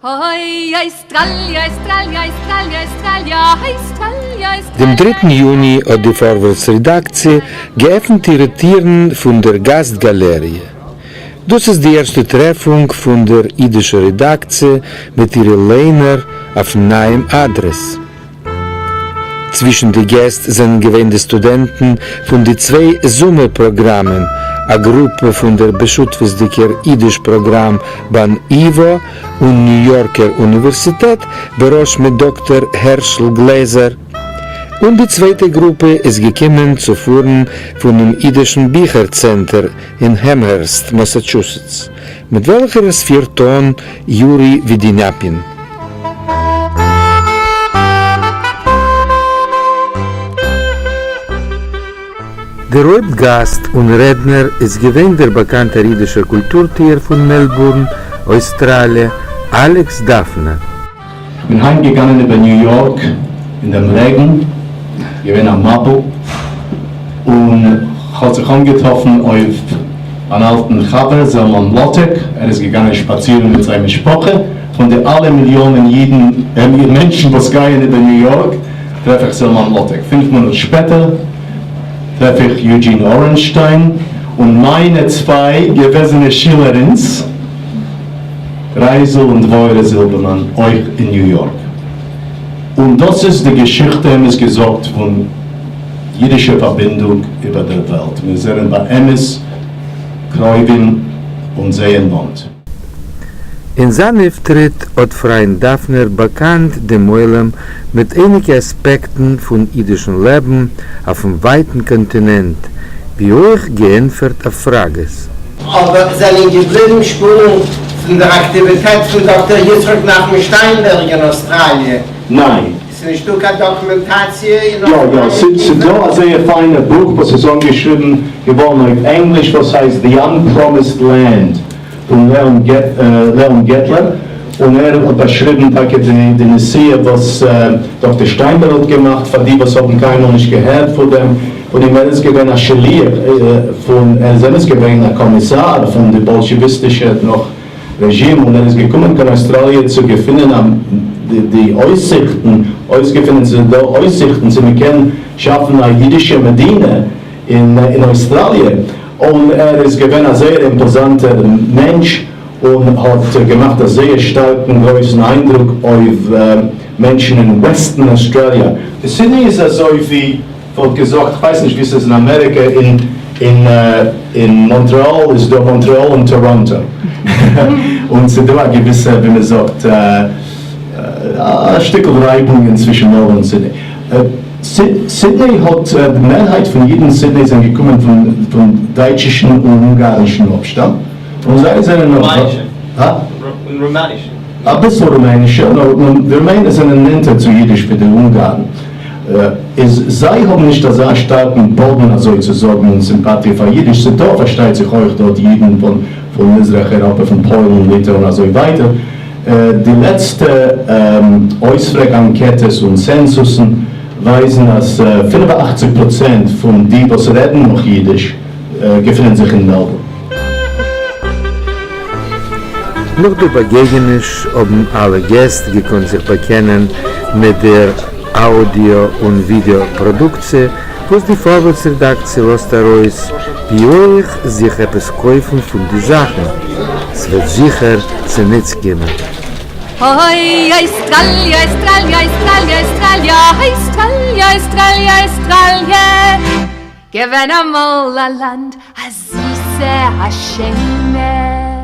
אוי אויסטראליע אויסטראליע אויסטראליע אויסטראליע אויסטראליע דעם אויסטראליע. דריטן יוני האט די פארווערטס רעדאקציע געעפנט אירע טירן פון דער גאסט גאלעריע. דאס איז די ערשטע טרעפונג פון דער אידישער רעדאקציע מיט אירע ליינער אויפן נייעם אדרעס. צווישן די געסט זענען געווען די סטודענטן פון די צוויי זומער פראגראמען, א גרופע פון דער בשותפות'דיגער אידיש פראגראם ביים ייווא און ניו יארקער אוניווערסיטעט בראש מיט דאקטער הערשל גלעזער, און די צווייטע גרופע איז געקומען צו פארן פונעם אידישן ביכער צענטער אין העמהערסט, מאסאטשוסעטס, מיט וועלכער עס פירט אן יורי ווידיניאפין. דער הויפט גאסט און רעדנער איז געווען דער באקאנטער אידישער קולטור-טוער פון מעלבורן, אויסטראליע, אלעקס דאפנער. כ'בין היים געגאנען איבער ניו יארק אין דעם רעגן, געווען א מבול, און כ'האב זיך אנגעטראפן אויף אן אלטן חבר זלמן מלאטעק, ער איז געגאנגען שפאצירן מיט זיין משפחה, פון די אלע מיליאנען אידן, מענטשן וואס גייען איבער ניו יארק, טרעף איך זלמן מלאטעק. פינף מינוט שפעטער טרעף איך יוג'ין ארענשטיין און מיינע צוויי געוועזענע שילערינס, רייזל און דבורה זילבערמאן אויך אין ניו יארק. און דאס איז די געשיכטע אמת געזאגט פון אידישע פארבינדונג איבער דער וועלט. מיר זענען באמת קרובים און זייער נאנט. אין זיין אויפטריט האט פריינד דאפנער באקאנט דעם עולם מיט אייניגע אספעקטן פון אידישן לעבן אויפן ווייטן קאנטינענט, ווי אויך געענטפערט אויף פראגעס. אבער זענען געבליבן שפורן פון דער אקטיוויטעט פון דאקטער יצחק נחמן שטיינבערג אין אויסטראליע? ניין. ס'איז נישטא קיין דאקומענטאציע אין יא יא, אויסטראליע? ס'איז דא א זייער פיינע בוך וואס איז אנגעשריבן געווארן אויף ענגליש וואס הייסט The Unpromised Land פון לעאן געטלער, און ער האט באשריבן טאקע די נסיעה וואס דאקטער שטיינבערג האט געמאכט, פאר די וואס האבן קיינמאל נישט געהערט פון דעם, פון אים, ער איז געווען א שליח פון, ער איז אמת געווען א קאמיסאר פון די באלשעוויסטישע נאך רעזשים, און ער איז געקומען קיין אויסטראליע צו געפינען די אויסזיכטן, אויסגעפינען צו ס'איז דא אויסזיכטן צו מ'קען שאפן א אידישע מדינה אין אויסטראליע, און ער איז געווען א זייער אימפאזאנטער מענטש און האט געמאכט א זייער שטארקן גרויסן איינדרוק אויף מענטשן אין וועסטערן אויסטראליע. סידני איז אזוי ווי וואלט געזאגט, כ'ווייס נישט ווי ס'איז אין אמעריקע, אין אין אין מאנטרעאל איז דא מאנטרעאל און טאראנטא, און ס'דא א געוויסע ווי מ'זאגט א שטיקל רייבונגען צווישן מעלבורן און סידני. סידני האט, די מערהייט פון אידן אין סידני זענען געקומען פון פון דייטשישן און אונגארישן אפשטאם, און זיי זענען נאך. רומענישע. הא? און רומענישע. אביסל רומענישע, נאר די רומענער זענען נענטער צו אידיש ווי די אונגארן. איז זיי האבן נישט אזא שטארקן באדן אזוי צו זאגן און סימפאטיע פאר אידיש, ס'דא פארשטייט זיך אויך דארט אידן פון פון מזרח אירופה פון פוילן ליטע און אזוי ווייטער, די לעצטע אויספרעג אנקעטעס און צענזוסן ווייזן אז 85% פון די וואס רעדן נאך אידיש געפינען זיך אין מעלבורן. נאך דער באגעגעניש האבן אלע געסט געקאנט זיך באקענען מיט דער אודיאו און ווידעא פראדוקציע וואס די פארווערטס רעדאקציע לאזט ארויס, ווי אויך זיך עפעס קויפן פון די זאכן, ס'וועט זיכער צוניץ קומען. אוי אויסטראליע אויסטראליע אויסטראליע אויסטראליע אויסטראליע אויסטראליע אויסטראליע געווען אמאל א לאנד א זיסע א שיינע.